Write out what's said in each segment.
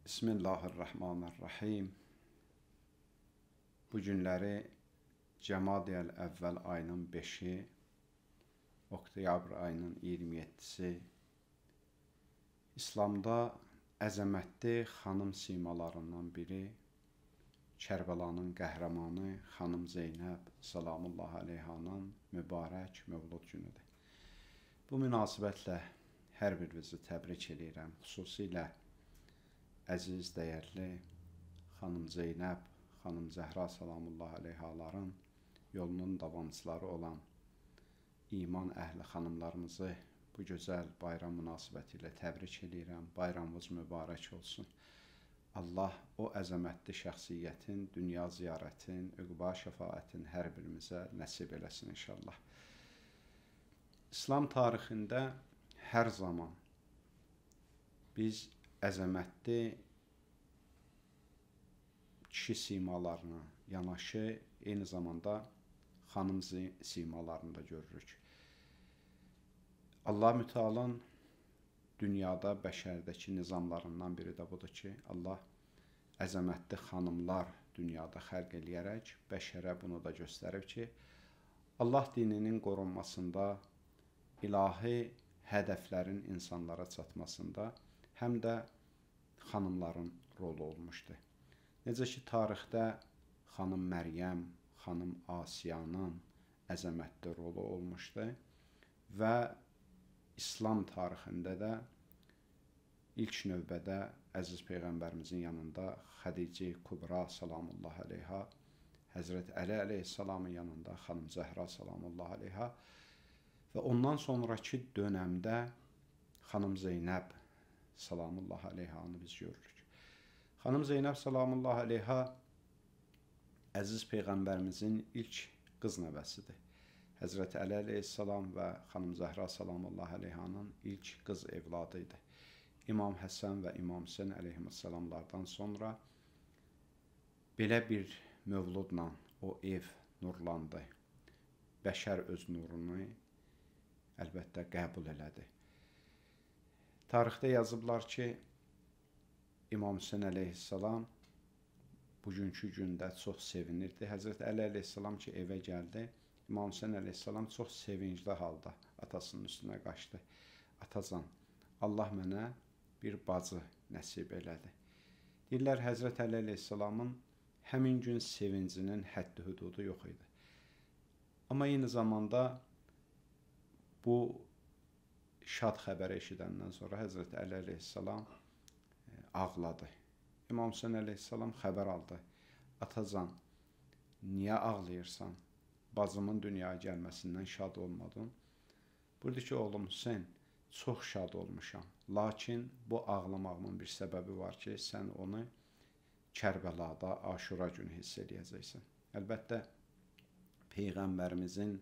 Bismillahirrahmanirrahim. Bu günləri Cəmadiyəl əvvəl ayının 5-i, oktyabr ayının 27-si İslamda əzəmətli xanım simalarından biri, Kərbəlanın qəhrəmanı xanım Zeynəb salamullah əleyhanın mübarək mövlud günüdür. Bu münasibətlə hər birinizi təbrik eləyirəm. Xüsusilə əziz, dəyərli xanım Zeynəb, xanım Zəhra salamullah əleyhaların yolunun davamçıları olan iman əhli xanımlarımızı bu gözəl bayram münasibəti ilə təbrik eləyirəm. Bayramımız mübarək olsun. Allah o əzəmətli şəxsiyyətin, dünya ziyarətin, üqba şəfaətin hər birimizə nəsib eləsin inşallah. İslam tarixində hər zaman biz əzəmətli kişi simalarına yanaşı, eyni zamanda xanım simalarını da görürük. Allah Mütealın dünyada, bəşərdəki nizamlarından biri də budur ki, Allah əzəmətli xanımlar dünyada xəlq eləyərək bəşərə bunu da göstərib ki, Allah dininin qorunmasında, ilahi hədəflərin insanlara çatmasında həm də xanımların rolu olmuşdu. Necə ki, tarixdə xanım Məryəm, xanım Asiyanın əzəmətli rolu olmuşdu və İslam tarixində də ilk növbədə əziz Peyğəmbərimizin yanında Xədicə Kübra salamullah əleyha, Həzrət Əli əleyhissalamın yanında xanım Zəhra salamullah əleyha və ondan sonraki dönəmdə xanım Zeynəb salamullah əleyhanı biz görürük. Xanım Zeynəb salamullah əleyha əziz Peyğəmbərimizin ilk qız nəvəsidir. Həzrət Əli əleyhissalam və xanım Zəhra salamullah əleyhanın ilk qız evladı idi. İmam Həsən və İmam Hüseyn əleyhissalamlardan sonra belə bir mövludla o ev nurlandı. Bəşər öz nurunu əlbəttə qəbul elədi. Tarixdə yazıblar ki, İmam Hüseyn əleyhissalam bugünkü gündə çox sevinirdi. Həzrət Əli əleyhissalam ki, evə gəldi, İmam Hüseyn əleyhissalam çox sevincli halda atasının üstünə qaçdı. Atacan, Allah mənə bir bacı nəsib elədi. Deyirlər, Həzrət Əli əleyhissalamın həmin gün sevincinin həddi-hüdudu yox idi. Amma eyni zamanda bu şad xəbəri eşidəndən sonra Həzrət Əli əleyhissalam ağladı. İmam Hüseyn əleyhissalam xəbər aldı. Atacan, niyə ağlayırsan? Bacımın dünyaya gəlməsindən şad olmadın. Buyurdu ki, oğlum Hüseyn, çox şad olmuşam. Lakin bu ağlamağımın bir səbəbi var ki, sən onu Kərbəlada, Aşura günü hiss eləyəcəksən. Əlbəttə, Peyğəmbərimizin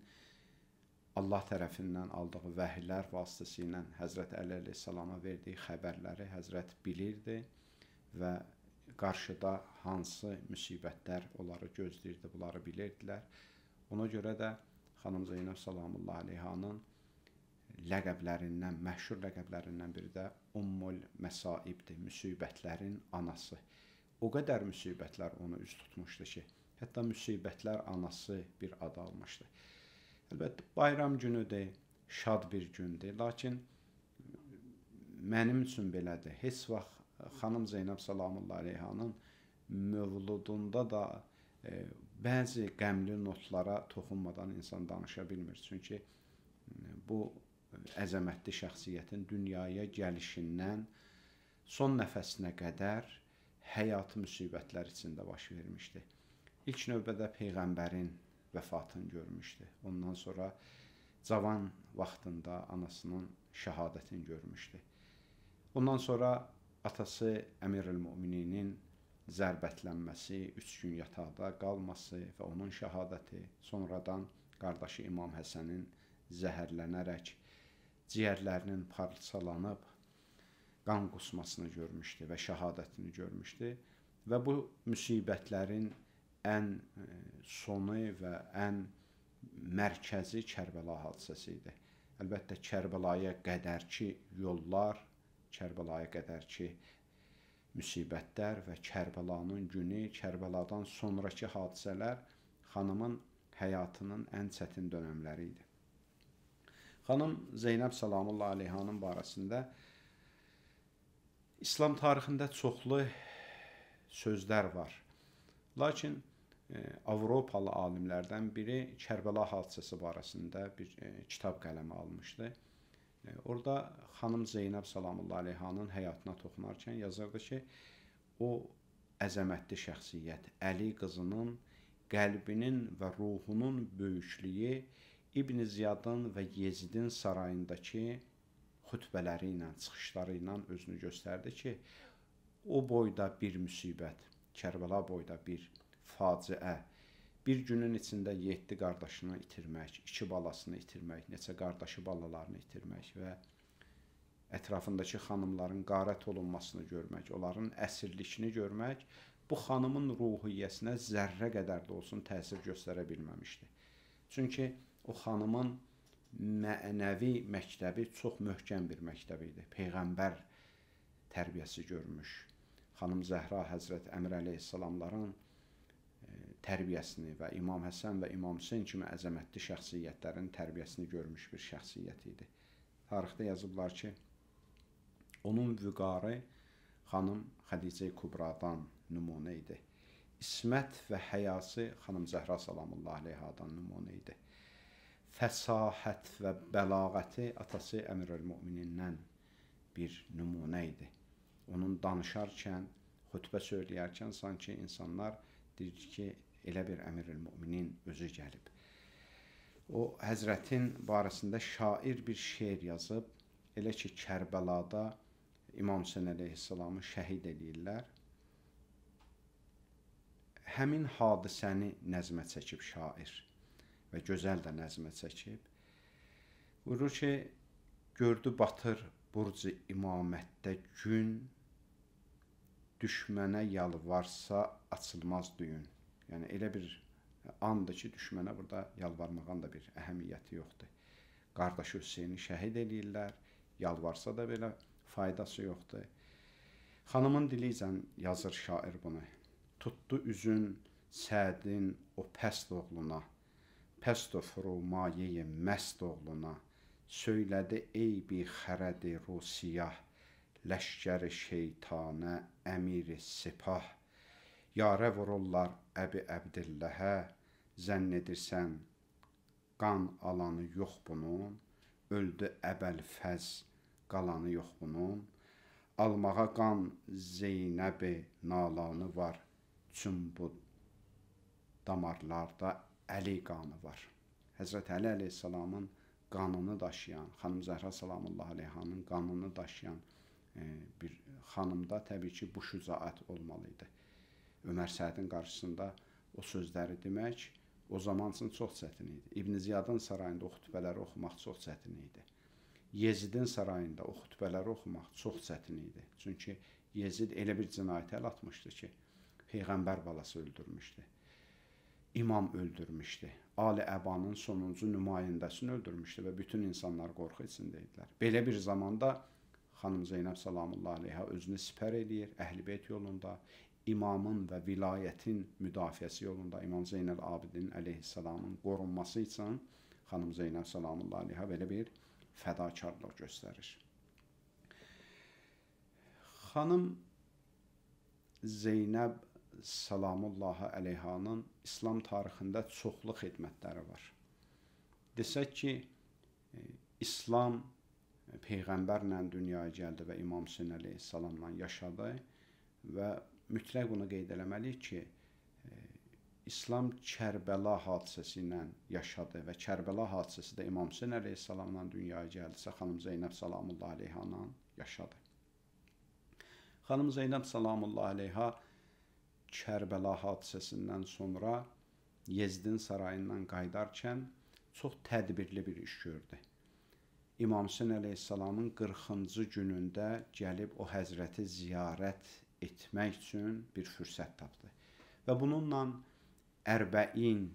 Allah tərəfindən aldığı vəhiylər vasitəsilə Həzrət Əli əleyhissalama verdiyi xəbərləri Həzrət bilirdi və qarşıda hansı müsibətlər onları gözləyirdi, bunları bilirdilər. Ona görə də xanım Zeynəb salamullah əleyhanın ləqəblərindən, məşhur ləqəblərindən biri də Ummul Məsaibdir, müsibətlərin anası. O qədər müsibətlər onu üz tutmuşdu ki, hətta müsibətlər anası bir ad almışdı. Əlbəttə, bayram günüdür, şad bir gündür, lakin mənim üçün belədir. Heç vaxt xanım Zeynəb salamullah əleyhanın mövludunda da bəzi qəmli notlara toxunmadan insan danışa bilmir. Çünki bu əzəmətli şəxsiyyətin dünyaya gəlişindən son nəfəsinə qədər həyatı müsibətlər içində baş vermişdi. İlk növbədə Peyğəmbərin vəfatını görmüşdü. Ondan sonra cavan vaxtında anasının şəhadətini görmüşdü. Ondan sonra atası Əmirül Mömininin zərbətlənməsi, 3 gün yataqda qalması və onun şəhadəti, sonradan qardaşı İmam Həsənin zəhərlənərək ciyərlərinin parçalanıb qan qusmasını görmüşdü və şəhadətini görmüşdü və bu müsibətlərin ən sonu və ən mərkəzi Kərbəla hadisəsi idi. Əlbəttə, Kərbəlaya qədərki yollar, Kərbəlaya qədərki müsibətlər və Kərbəlanın günü, Kərbəladan sonrakı hadisələr xanımın həyatının ən çətin dönəmləri idi. Xanım Zeynəb Salamullah əleyhanın barəsində İslam tarixində çoxlu sözlər var. Lakin Avropalı alimlərdən biri Kərbəla hadisəsi barəsində bir kitab qələmə almışdı. Orada xanım Zeynəb Salamullah əleyhanın həyatına toxunarkən yazırdı ki, o əzəmətli şəxsiyyət, Əli qızının qəlbinin və ruhunun böyüklüyü İbn Ziyadın və Yezidin sarayındakı xütbələri ilə, çıxışları ilə özünü göstərdi ki, o boyda bir müsibət, Kərbəla boyda bir faciə, bir günün içində 7 qardaşını itirmək, 2 balasını itirmək, neçə qardaşı balalarını itirmək və ətrafındakı xanımların qarət olunmasını görmək, onların əsirlikini görmək bu xanımın ruhiyyəsinə zərrə qədər də olsun təsir göstərə bilməmişdi. Çünki o xanımın mənəvi məktəbi çox möhkəm bir məktəb idi. Peyğəmbər tərbiyəsi görmüş. Xanım Zəhra Həzrət Əmir əleyhissalamların tərbiyəsini və İmam Həsən və İmam Hüseyn kimi əzəmətli şəxsiyyətlərin tərbiyəsini görmüş bir şəxsiyyət idi. Tarixdə yazıblar ki, onun vüqarı xanım Xədicə Kübradan nümunə idi. İsmət və həyası xanım Zəhra Salamullah əleyhadan nümunə idi. Fəsahət və bəlağəti atası Əmirül-Müminindən bir nümunə idi. Onun danışarkən, xütbə söyləyərkən sanki insanlar deyir ki, elə bir Əmirül-Müminin özü gəlib. O, Həzrətin barəsində şair bir şeir yazıb, elə ki, Kərbəlada İmam Hüseyn əleyhissalamı şəhid eləyirlər. Həmin hadisəni nəzmə çəkib şair və gözəl də nəzmə çəkib. Buyurur ki, gördü batır burcu imamətdə gün, düşmənə yalvarsa açılmaz düyün. Yəni, elə bir andır ki, düşmənə burada yalvarmağın da bir əhəmiyyəti yoxdur. Qardaşı Hüseyni şəhid eləyirlər, yalvarsa da belə faydası yoxdur. Xanımın dili ilə yazır şair bunu. Tutdu üzün Sədin o pəst oğluna, pəst o furumayeyi məst oğluna, söylədi ey bi xərədi rusiyah, ləşkəri şeytanə əmiri sipah, yarə vururlar Əbi Əbdilləhə, zənn edirsən qan alanı yox bunun, öldü Əbəl Fəz qalanı yox bunun, almağa qan Zeynəbi nalanı var, çün bu damarlarda Əli qanı var. Həzrət Əli əleyhissalamın qanını daşıyan, xanım Zəhra Salamullah əleyhanın qanını daşıyan bir xanımda təbii ki, bu şücaət olmalı idi. Ömər Sədin qarşısında o sözləri demək o zaman üçün çox çətin idi. İbn Ziyadın sarayında o xütbələri oxumaq çox çətin idi. Yezidin sarayında o xütbələri oxumaq çox çətin idi. Çünki Yezid elə bir cinayətə əl atmışdı ki, Peyğəmbər balası öldürmüşdü. İmam öldürmüşdü. Ali Əbanın sonuncu nümayəndəsini öldürmüşdü və bütün insanlar qorxu içində idilər. Belə bir zamanda xanım Zeynəb Salamullah əleyha özünü sipər eləyir Əhl-i Beyt yolunda, imamın və vilayətin müdafiəsi yolunda, İmam Zeynəl Abidin əleyhissalamın qorunması üçün xanım Zeynəb Salamullah əleyha belə bir fədakarlıq göstərir. Xanım Zeynəb Salamullah əleyhanın İslam tarixində çoxlu xidmətləri var. Desək ki, İslam Peyğəmbərlə dünyaya gəldi və İmam Hüseyn əleyhissalamla yaşadı və mütləq bunu qeyd eləməliyik ki, İslam Kərbəla hadisəsi ilə yaşadı və Kərbəla hadisəsi də İmam Hüseyn əleyhissalamla dünyaya gəldisə, xanım Zeynəb Salamullah əleyhanla yaşadı. Xanım Zeynəb Salamullah əleyha Kərbəla hadisəsindən sonra Yezdin sarayından qayıdarkən çox tədbirli bir iş gördü. İmam Hüseyn əleyhissalamın 40-cı günündə gəlib o həzrəti ziyarət etmək üçün bir fürsət tapdı. Və bununla Ərbəin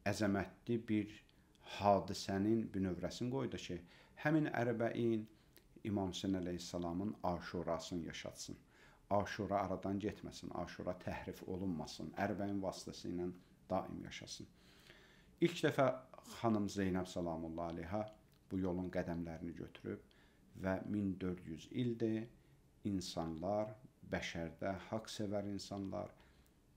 əzəmətli bir hadisənin bünövrəsini qoydu ki, həmin Ərbəin İmam Hüseyn əleyhissalamın aşurasını yaşatsın. Aşura aradan getməsin, Aşura təhrif olunmasın, Ərbəin vasitəsi ilə daim yaşasın. İlk dəfə xanım Zeynəb salamullah aleyha bu yolun qədəmlərini götürüb və 1400 ildir insanlar, bəşərdə haqq sevər insanlar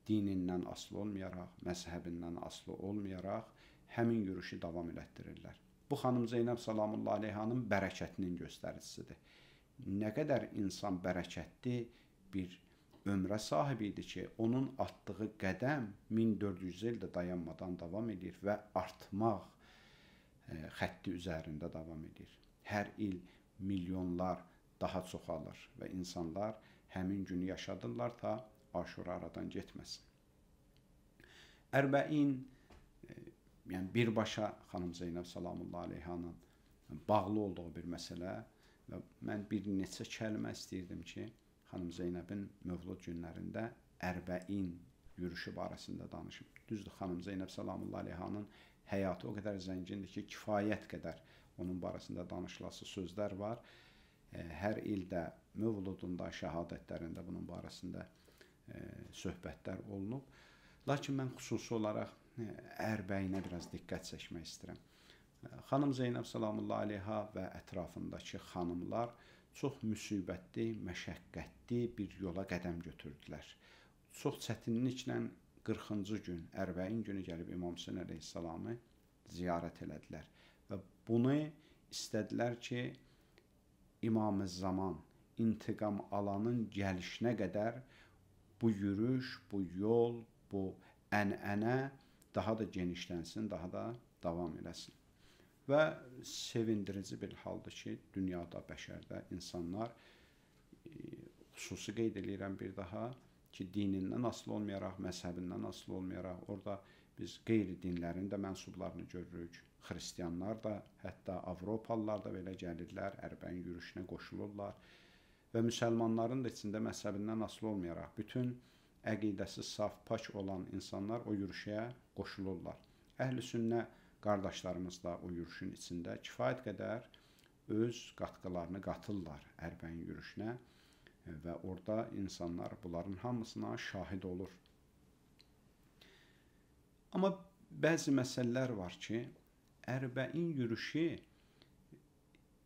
dinindən asılı olmayaraq, məzhəbindən asılı olmayaraq həmin yürüşü davam elətdirirlər. Bu xanım Zeynəb salamullah aleyhanın bərəkətinin göstəricisidir. Nə qədər insan bərəkətli bir ömrə sahib idi ki, onun atdığı qədəm 1400 ildə dayanmadan davam edir və artmaq xətti üzərində davam edir. Hər il milyonlar daha çoxalır və insanlar həmin günü yaşadırlar ta Aşura aradan getməsin. Ərbəin, yəni birbaşa xanım Zeynəb salamullah aleyhanın bağlı olduğu bir məsələ və mən bir neçə kəlmə istəyirdim ki, xanım Zeynəbin mövlud günlərində Ərbəin yürüşü barəsində danışım. Düzdür, xanım Zeynəb salamullah aleyhanın həyatı o qədər zəngindir ki, kifayət qədər onun barəsində danışılası sözlər var. Hər ildə mövludunda, şəhadətlərində bunun barəsində söhbətlər olunub. Lakin mən xüsusi olaraq Ərbəyinə biraz diqqət çəkmək istəyirəm. Xanım Zeynəb salamullah aleyha və ətrafındakı xanımlar çox müsibətli, məşəqqətli bir yola qədəm götürdülər. Çox çətinliklə 40-cı gün, Ərbəin günü gəlib İmam Hüseyn əleyhissalamı ziyarət elədilər. Və bunu istədilər ki, İmam-ı Zaman intiqam alanın gəlişinə qədər bu yürüş, bu yol, bu ənənə daha da genişlənsin, daha da davam eləsin. Və sevindirici bir haldır ki, dünyada, bəşərdə insanlar, xüsusi qeyd eləyirəm bir daha ki, dinindən asılı olmayaraq, məzhəbindən asılı olmayaraq, orada biz qeyri-dinlərin də mənsublarını görürük. Xristianlar da, hətta Avropalılar da belə gəlirlər, Ərbəin yürüşünə qoşulurlar və müsəlmanların da içində məzhəbindən asılı olmayaraq bütün əqidəsi saf, pak olan insanlar o yürüşə qoşulurlar. Əhl-i sünnə qardaşlarımız da o yürüşün içində kifayət qədər öz qatqılarını qatırlar Ərbəin yürüşünə və orada insanlar bunların hamısına şahid olur. Amma bəzi məsələlər var ki, Ərbəin yürüşü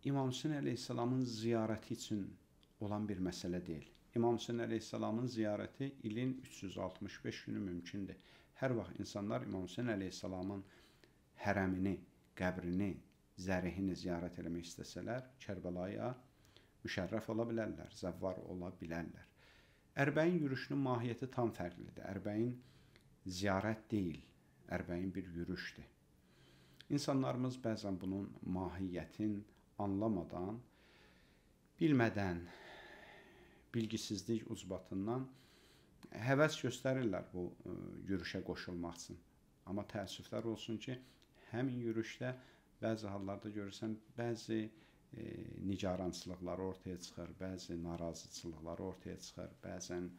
İmam Hüseyn əleyhissalamın ziyarəti üçün olan bir məsələ deyil. İmam Hüseyn əleyhissalamın ziyarəti ilin 365 günü mümkündür. Hər vaxt insanlar İmam Hüseyn əleyhissalamın hərəmini, qəbrini, zərihini ziyarət eləmək istəsələr, Kərbəlaya müşərrəf ola bilərlər, zəvvar ola bilərlər. Ərbəin yürüşünün mahiyyəti tam fərqlidir. Ərbəin ziyarət deyil, Ərbəin bir yürüşdür. İnsanlarımız bəzən bunun mahiyyətini anlamadan, bilmədən, bilgisizlik ucbatından həvəs göstərirlər bu yürüşə qoşulmaq üçün. Amma təəssüflər olsun ki, həmin yürüşdə bəzi hallarda görürsən, bəzi nigarançılıqları ortaya çıxır, bəzi narazıçılıqları ortaya çıxır, bəzən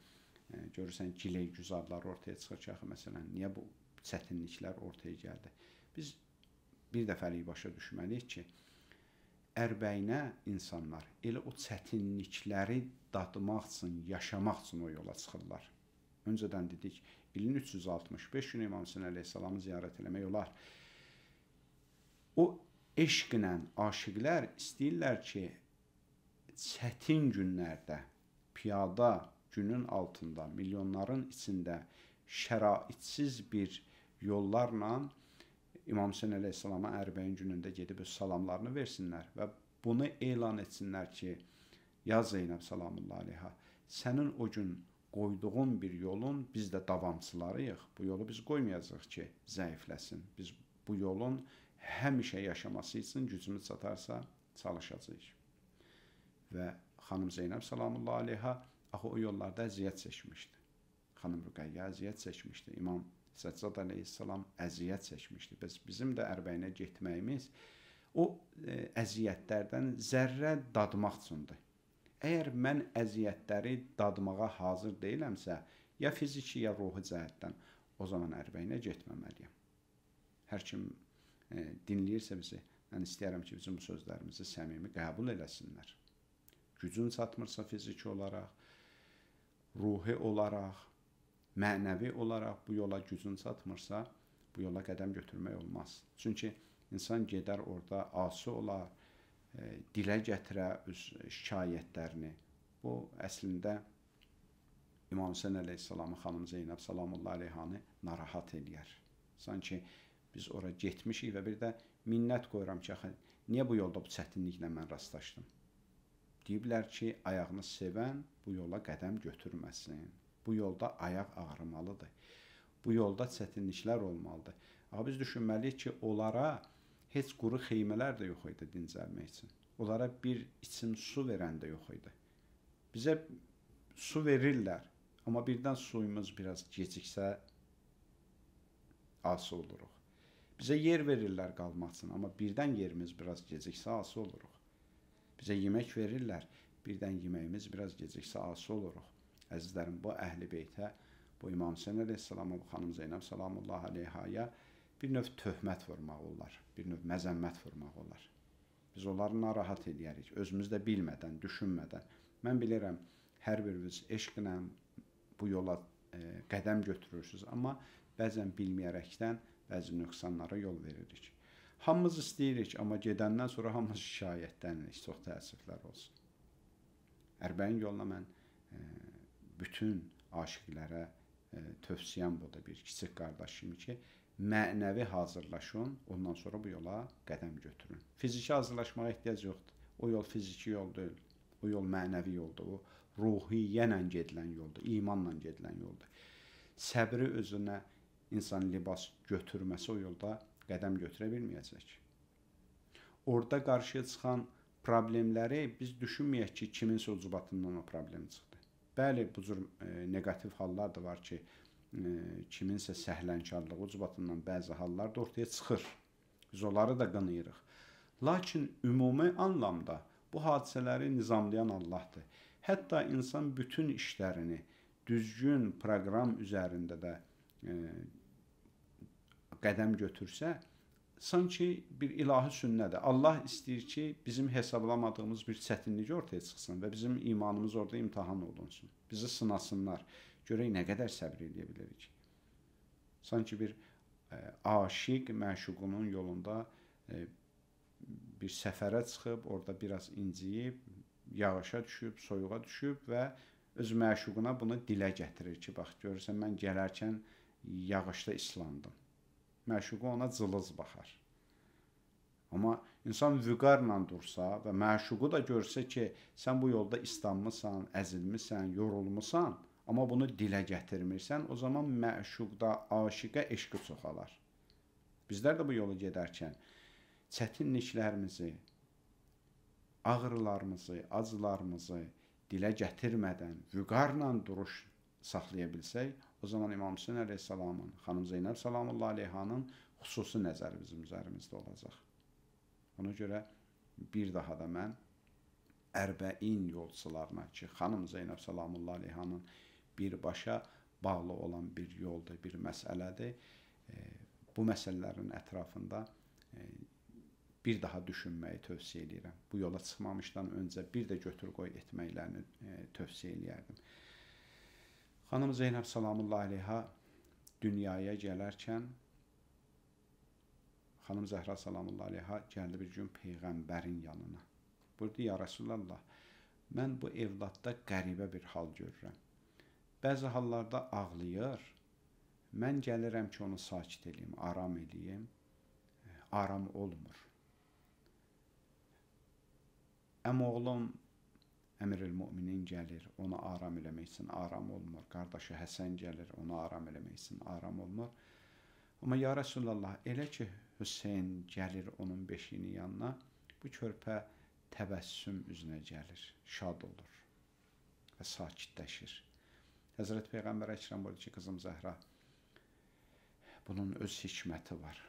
görürsən giley-güzarları ortaya çıxır ki, axı məsələn, niyə bu çətinliklər ortaya gəldi? Biz bir dəfəlik başa düşməliyik ki, Ərbəyinə insanlar elə o çətinlikləri dadmaq üçün, yaşamaq üçün o yola çıxırlar. Öncədən dedik, ilin 365 günü İmam Hüseyn əleyhissalamı ziyarət eləmək olar. O eşqlə aşiqlər istəyirlər ki, çətin günlərdə, piyada günün altında, milyonların içində şəraitsiz bir yollarla İmam Hüseyn əleyhissalama Ərbəin günündə gedib öz salamlarını versinlər və bunu elan etsinlər ki, ya Zeynəb salamullah aleyha, sənin o gün qoyduğun bir yolun biz də davamçılarıyıq. Bu yolu biz qoymayacağıq ki, zəifləsin. Biz bu yolun həmişə yaşaması üçün gücümüz çatarsa çalışacağıq. Və xanım Zeynəb salamullah aleyha axı o yollarda əziyyət çəkmişdi. Xanım Rüqəyyə əziyyət çəkmişdi. İmam Səccad əleyhissalam əziyyət çəkmişdi. Bəs bizim də Ərbəyinə getməyimiz o əziyyətlərdən zərrə dadmaq üçündür. Əgər mən əziyyətləri dadmağa hazır deyiləmsə, ya fiziki, ya ruhi cəhətdən, o zaman Ərbəyinə getməməliyəm. Hər kim dinləyirsə bizi, mən istəyirəm ki, bizim bu sözlərimizi səmimi qəbul eləsinlər. Gücün çatmırsa fiziki olaraq, Ruhi olaraq, mənəvi olaraq bu yola gücün çatmırsa, bu yola qədəm götürmək olmaz. Çünki insan gedər orada asi olar, dilə gətirə öz şikayətlərini. Bu, əslində İmam Hüseyn əleyhissalamı, xanım Zeynəb salamullah əleyhanı narahat eləyər. Sanki biz ora getmişik və bir də minnət qoyuram ki, axı, niyə bu yolda bu çətinliklə mən rastlaşdım? Deyiblər ki, ayağını sevən bu yola qədəm götürməsin. Bu yolda ayaq ağrımalıdır. Bu yolda çətinliklər olmalıdır. Axı, biz düşünməliyik ki, onlara heç quru xeymələr də yox idi dincəlmək üçün. Onlara bir içim su verən də yox idi. Bizə su verirlər, amma birdən suyumuz biraz geciksə asi oluruq. Bizə yer verirlər qalmaq üçün, amma birdən yerimiz biraz geciksə asi oluruq. Bizə yemək verirlər, birdən yeməyimiz biraz geciksə asi oluruq. Əzizlərim, bu Əhl-i Beytə, bu İmam Hüseyn əleyhissalama, bu xanım Zeynəb salamullah əleyhaya bir növ töhmət vurmaq olar, bir növ məzəmmət vurmaq olar. Biz onları narahat eləyərik, özümüz də bilmədən, düşünmədən. Mən bilirəm, hər biriniz eşqlə bu yola qədəm götürürsünüz, amma bəzən bilməyərəkdən bəzi nöqsanlara yol veririk. Hamımız istəyirik, amma gedəndən sonra hamımız şikayətlənirik, çox təəssüflər olsun. Ərbəin yoluna mən bütün aşiqlərə tövsiyəm budur, bir kiçik qardaşım ki, mənəvi hazırlaşın, ondan sonra bu yola qədəm götürün. Fiziki hazırlaşmağa ehtiyac yoxdur. O yol fiziki yol deyil, o yol mənəvi yoldur, o ruhiyyənlə gedilən yoldur, imanla gedilən yoldur. Səbri özünə insan libas götürməsi o yolda qədəm götürə bilməyəcək. Orada qarşıya çıxan problemləri biz düşünməyək ki, kiminsə ucubatından o problem çıxdı. Bəli, bu cür neqativ hallar da var ki, kiminsə səhlənkarlığı ucubatından bəzi hallar da ortaya çıxır. Biz onları da qınayırıq. Lakin ümumi anlamda bu hadisələri nizamlayan Allahdır. Hətta insan bütün işlərini düzgün proqram üzərində də qədəm götürsə, sanki bir ilahi sünnədir. Allah istəyir ki, bizim hesablamadığımız bir çətinlik ortaya çıxsın və bizim imanımız orada imtahan olunsun. Bizi sınasınlar. Görək nə qədər səbr eləyə bilirik. Sanki bir aşiq məşuqunun yolunda bir səfərə çıxıb, orada biraz inciyib, yağışa düşüb, soyuğa düşüb və öz məşuquna bunu dilə gətirir ki, bax, görürsən, mən gələrkən yağışda islandım. Məşuqu ona cılız baxar. Amma insan vüqarla dursa və məşuqu da görsə ki, sən bu yolda islanmısan, əzilmisən, yorulmusan, amma bunu dilə gətirmirsən, o zaman məşuqda aşiqə eşqi çoxalar. Bizlər də bu yolu gedərkən çətinliklərimizi, ağrılarımızı, acılarımızı dilə gətirmədən vüqarla duruş saxlaya bilsək, o zaman İmam Hüseyn əleyhissalamın, xanım Zeynəb salamullah əleyhanın xüsusi nəzəri bizim üzərimizdə olacaq. Ona görə bir daha da mən Ərbəin yolçularına ki, xanım Zeynəb salamullah əleyhanın birbaşa bağlı olan bir yoldur, bir məsələdir. Bu məsələlərin ətrafında bir daha düşünməyi tövsiyə eləyirəm. Bu yola çıxmamışdan öncə bir də götür-qoy etməklərini tövsiyə eləyərdim. Xanım Zeynəb salamullah əleyha dünyaya gələrkən, xanım Zəhra salamullah əleyha gəldi bir gün Peyğəmbərin yanına. Buyurdu, ya Rəsulallah, mən bu evladda qəribə bir hal görürəm. Bəzi hallarda ağlayır, mən gəlirəm ki, onu sakit eləyim, aram eləyim, aram olmur. Əmoğlum Əmirül Müminin gəlir, ona aram eləmək üçün aram olmur. Qardaşı Həsən gəlir, ona aram eləmək üçün aram olmur. Amma ya Rəsulallah, elə ki Hüseyn gəlir onun beşiyinin yanına, bu körpə təbəssüm üzünə gəlir, şad olur və sakitləşir. Həzrət Peyğəmbər Əkrəm buyurdu ki, qızım Zəhra, bunun öz hikməti var.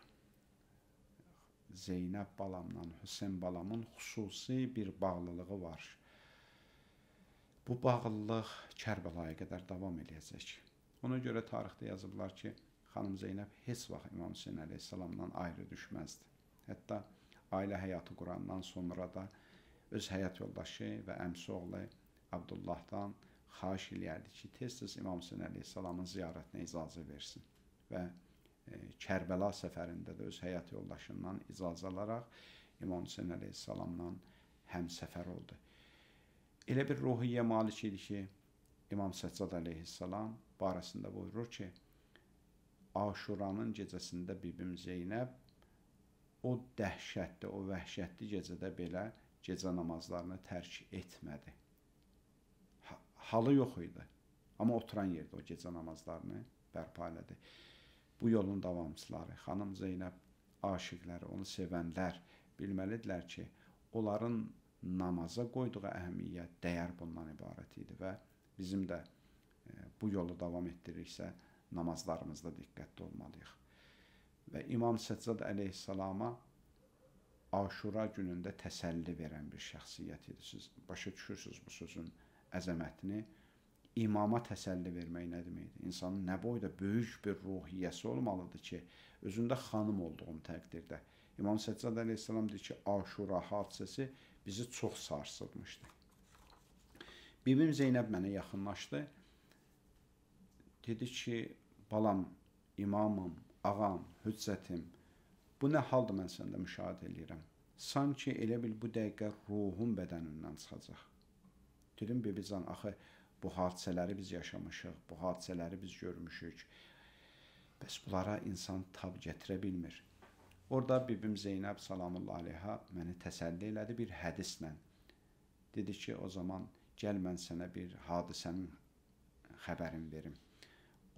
Zeynəb balamla Hüseyn balamın xüsusi bir bağlılığı var. Bu bağlılıq Kərbəlaya qədər davam eləyəcək. Ona görə tarixdə yazıblar ki, xanım Zeynəb heç vaxt İmam Hüseyn əleyhissalamdan ayrı düşməzdi. Hətta ailə həyatı qurandan sonra da öz həyat yoldaşı və əmsi oğlu Abdullahdan xahiş eləyərdi ki, tez-tez İmam Hüseyn əleyhissalamın ziyarətinə icazə versin. Və Kərbəla səfərində də öz həyat yoldaşından icazə alaraq İmam Hüseyn əleyhissalamla həmsəfər oldu. Elə bir ruhiyyə malik idi ki, İmam Səccad əleyhissalam barəsində buyurur ki, Aşuranın gecəsində bibim Zeynəb o dəhşətli, o vəhşətli gecədə belə gecə namazlarını tərk etmədi. Halı yox idi, amma oturan yerdə o gecə namazlarını bərpa elədi. Bu yolun davamçıları, xanım Zeynəb aşiqləri, onu sevənlər bilməlidirlər ki, onların namaza qoyduğu əhəmiyyət, dəyər bundan ibarət idi və bizim də bu yolu davam etdiririksə, namazlarımızda diqqətli olmalıyıq. Və İmam Səccad əleyhissalama Aşura günündə təsəlli verən bir şəxsiyyət idi. Siz başa düşürsünüz bu sözün əzəmətini. İmama təsəlli vermək nə deməkdir? İnsanın nə boyda böyük bir ruhiyyəsi olmalıdır ki, özündə xanım olduğum təqdirdə. İmam Səccad əleyhissalam deyir ki, Aşura hadisəsi bizi çox sarsıtmışdı. Bibim Zeynəb mənə yaxınlaşdı. Dedi ki, balam, imamım, ağam, hüccətim, bu nə haldır mən səndə müşahidə eləyirəm. Sanki elə bil bu dəqiqə ruhum bədənindən çıxacaq. Dedim, bibican, axı bu hadisələri biz yaşamışıq, bu hadisələri biz görmüşük. Bəs bunlara insan tab gətirə bilmir. Orada bibim Zeynəb salamullah aleyha məni təsəlli elədi bir hədislə. Dedi ki, o zaman gəl mən sənə bir hadisənin xəbərini verim.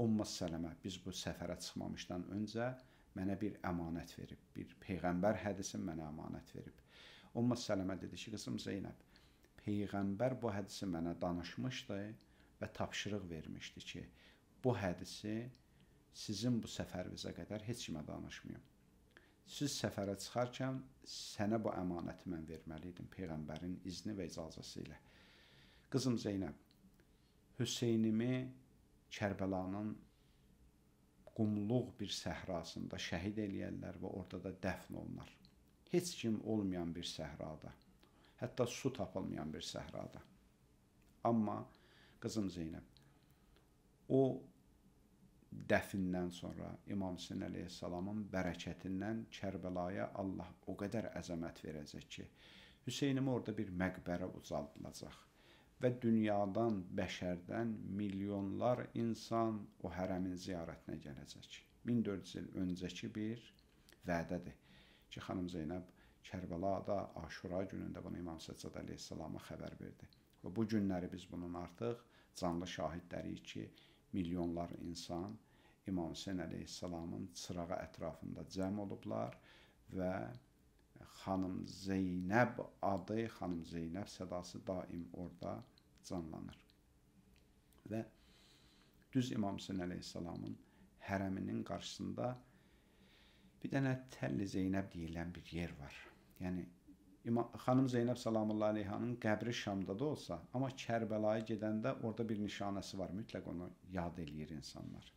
Ummu Sələmə biz bu səfərə çıxmamışdan öncə mənə bir əmanət verib, bir peyğəmbər hədisi mənə əmanət verib. Ummu Sələmə dedi ki, qızım Zeynəb, peyğəmbər bu hədisi mənə danışmışdı və tapşırıq vermişdi ki, bu hədisi sizin bu səfərinizə qədər heç kimə danışmayım. Siz səfərə çıxarkən sənə bu əmanəti mən verməli idim peyğəmbərin izni və icazəsi ilə. Qızım Zeynəb, Hüseynimi Kərbəlanın qumluq bir səhrasında şəhid eləyərlər və orada da dəfn olunar. Heç kim olmayan bir səhrada, hətta su tapılmayan bir səhrada. Amma qızım Zeynəb, o dəfindən sonra İmam Hüseyn əleyhissalamın bərəkətindən Kərbəlaya Allah o qədər əzəmət verəcək ki, Hüseynimi orada bir məqbərə ucaldılacaq və dünyadan, bəşərdən milyonlar insan o hərəmin ziyarətinə gələcək. 1400 il öncəki bir vədədir ki, xanım Zeynəb Kərbəlada Aşura günündə bunu İmam Səccad əleyhissalama xəbər verdi. Və bu günləri biz bunun artıq canlı şahidləriyik ki, milyonlar insan İmam Hüseyn əleyhissalamın çırağı ətrafında cəm olublar və xanım Zeynəb adı, xanım Zeynəb sədası daim orada canlanır. Və düz İmam Hüseyn əleyhissalamın hərəminin qarşısında bir dənə Təlli Zeynəb deyilən bir yer var. Yəni, xanım Zeynəb salamullah aleyhanın qəbri Şamda da olsa, amma Kərbəlaya gedəndə orada bir nişanəsi var, mütləq onu yad eləyir insanlar.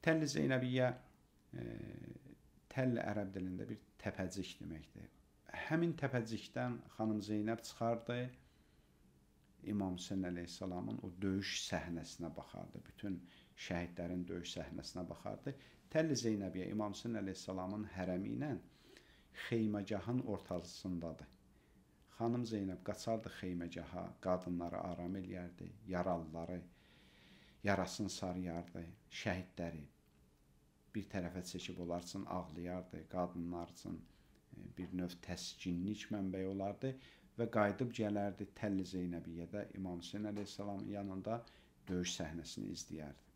Təlli Zeynəbiyyə, Təlli ərəb dilində bir təpəcik deməkdir. Həmin təpəcikdən xanım Zeynəb çıxardı, İmam Hüseyn əleyhissalamın o döyüş səhnəsinə baxardı, bütün şəhidlərin döyüş səhnəsinə baxardı. Təlli Zeynəbiyyə İmam Hüseyn əleyhissalamın hərəmi ilə xeyməgahın ortasındadır. Xanım Zeynəb qaçardı xeyməgaha, qadınları aram eləyərdi, yaralıları yarasını sarıyardı, şəhidləri bir tərəfə çəkib onlar üçün ağlayardı, qadınlar üçün bir növ təskinlik mənbəyi olardı və qayıdıb gələrdi Təlli Zeynəbiyyədə İmam Hüseyn əleyhissalamın yanında döyüş səhnəsini izləyərdi.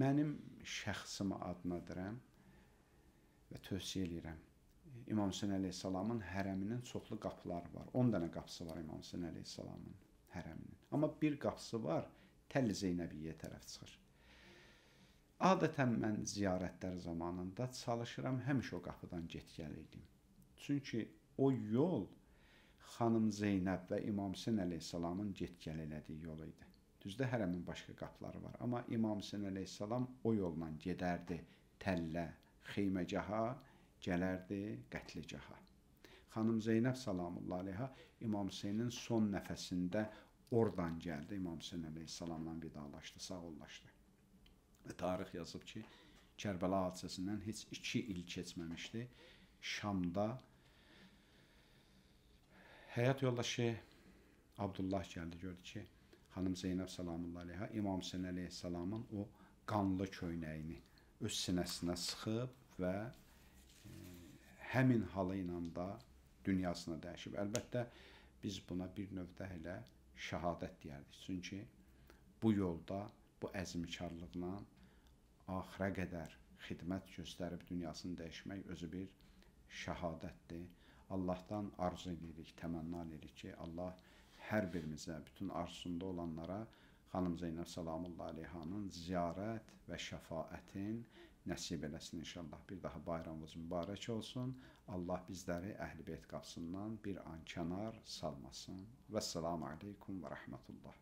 Mənim şəxsim adına deyirəm və tövsiyə eləyirəm. İmam Hüseyn əleyhissalamın hərəminin çoxlu qapıları var. 10 dənə qapısı var İmam Hüseyn əleyhissalamın hərəminin. Amma bir qapısı var, Təlli Zeynəbiyyə tərəf çıxır. Adətən mən ziyarətlər zamanında çalışıram həmişə o qapıdan get-gəl eləyim. Çünki o yol xanım Zeynəb və İmam Hüseyn əleyhissalamın get-gəl elədiyi yol idi. Düzdür, hərəmin başqa qapıları var, amma İmam Hüseyn əleyhissalam o yolla gedərdi təllə, xeyməgaha, gələrdi qətligaha. Xanım Zeynəb salamullah əleyha İmam Hüseynin son nəfəsində oradan gəldi. İmam Hüseyn əleyhissalamla vidalaşdı, sağollaşdı. Və tarix yazıb ki, Kərbəla hadisəsindən heç 2 il keçməmişdi. Şamda həyat yoldaşı Abdullah gəldi, gördü ki, Xanım Zeynəb salamullah əleyha İmam Hüseyn əleyhissalamın o qanlı köynəyini öz sinəsinə sıxıb və həmin halı ilə da dünyasına dəyişib. Əlbəttə, biz buna bir növdə elə şəhadət deyərdik. Çünki bu yolda, bu əzmkarlıqla axıra qədər xidmət göstərib dünyasını dəyişmək özü bir şəhadətdir. Allahdan arzu edirik, təmənna edirik ki, Allah hər birimizə, bütün arzusunda olanlara Xanım Zeynəb salamullah əleyhanın ziyarət və şəfaətin nəsib eləsin inşallah. Bir daha bayramımız mübarək olsun. Allah bizləri Əhl-i Beyt qapısından bir an kənar salmasın. Vəssalamu aleykum və rəhmətullah.